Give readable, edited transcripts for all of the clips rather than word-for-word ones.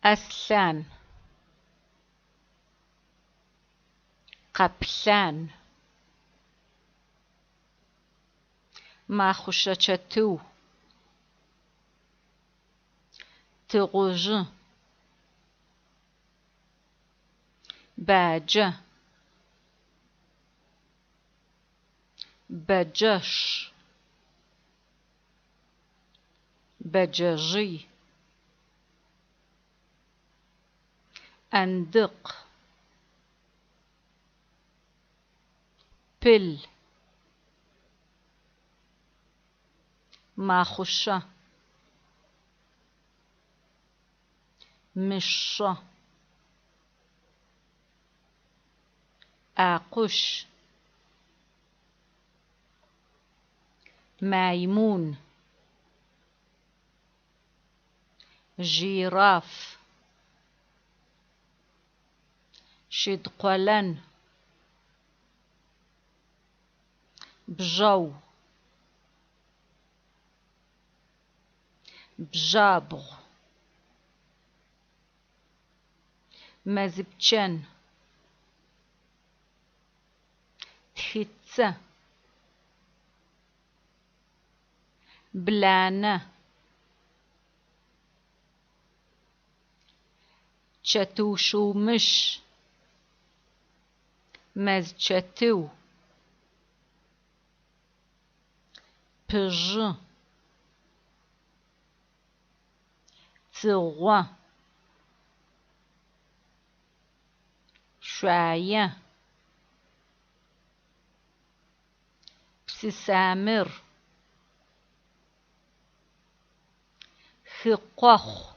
Аслъан. Къэплъан. Махъушэ чэтыу. Тыгъужъы. Баджэ. Бэджэшъ. Бэджэжъый. Андыкъ. Пыл. Махъушэ. Мышъэ. Акъущ. Маймун. Жираф. Щыд къолэн. Бжьэу. Бжьабгъу. Мэзыпчэн. Тхыцэ. Бланэ. Чэтыу щыумыщ. Мэзчэтыу. Пыжъы. Цыгъо. Шъуае. Псысамыр. Хыкъохъу.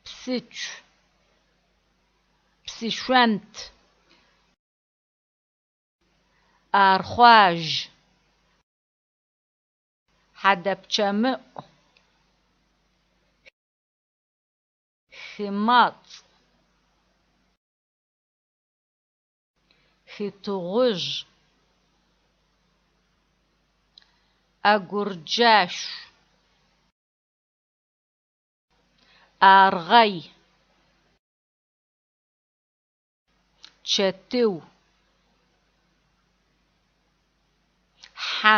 Псыцу. Псышъонт. Архъуажь. Хьадэпчэмыӏу. Хымацӏ. Хытыгъужъ. Ӏэгурджашъу. Аргъэй. Чэтыу. Хьэ.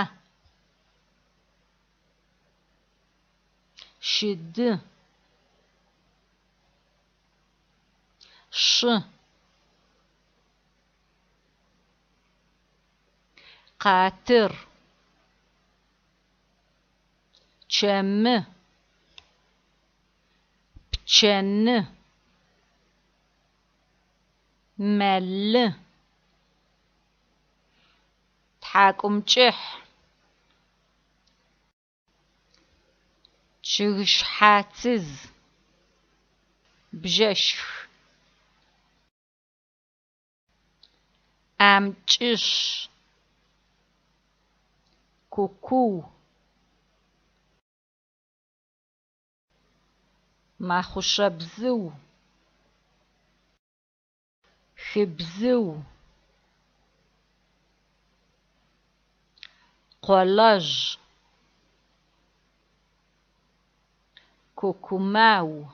Щыды. Шы. Къатыр. Чэмы. Пчэны. Мэлы. Тхьакӏумкӏыхь. Чъыгшъхьацыз. Бжьэшх. Амкӏышъ. Кукуу. Махъушэбзыу. Хыбзыу. Къолэжъ. Кукумау.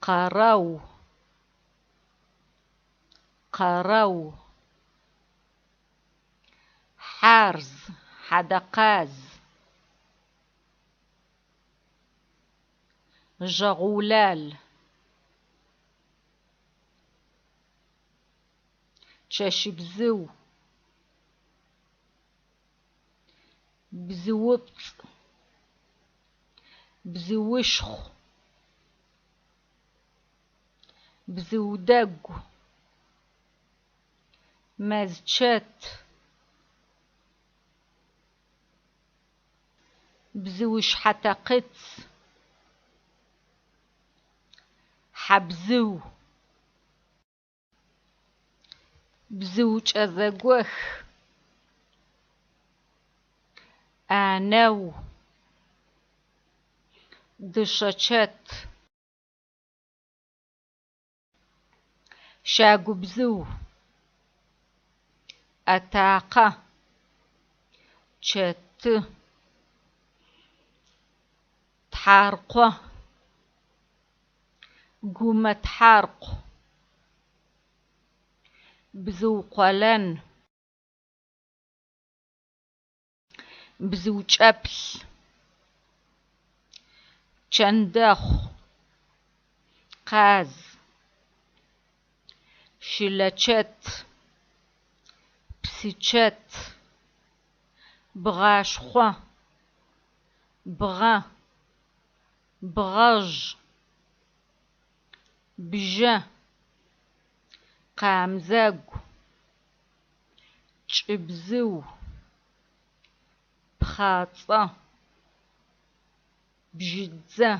Къэрэу. Къэрэу. Хьарз. Хьадэкъаз. Жъэгъэулал. Чэщыбзыу. Бзыупцӏ. Бзыушхъу. Бзыудэгу. Мэзчэт. Бзыушъхьатэкъыц. Хьэбзыу. Бзыукӏэзэгох. Ӏанэу. Дышъэчэт. Щагубзыу. Атакъэ. Чэты. Тхьаркъо, гумэ тхьаркъу, бзыу къолэн, бзыу кӏэплъ, пчэндэхъу, къаз, шылэчэт, псычэт, бгъашхъо, бгъэ, бгъэжъ, бжьэ, къамзэгу, чӏыбзыу, пхъацӏэ, бжьыдзэ,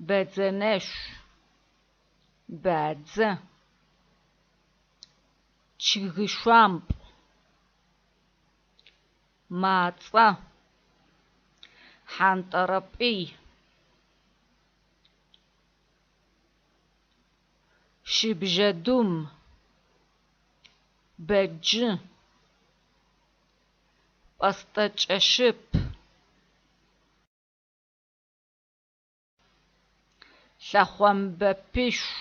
бэдзэнэшъу, бадзэ, чъыгышъуампӏ, мацӏэ, хьантӏэрыпӏый, щыбжьэдум, бэджы, пӏэстэ кӏэщып, лъэхъомбэпышъу,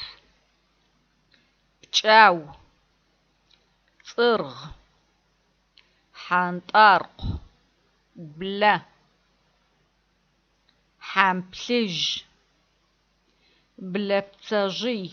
пкӏау, цӏыргъ, хьантӏаркъу, блэ, хьамплъыжь, блэпцэжъый.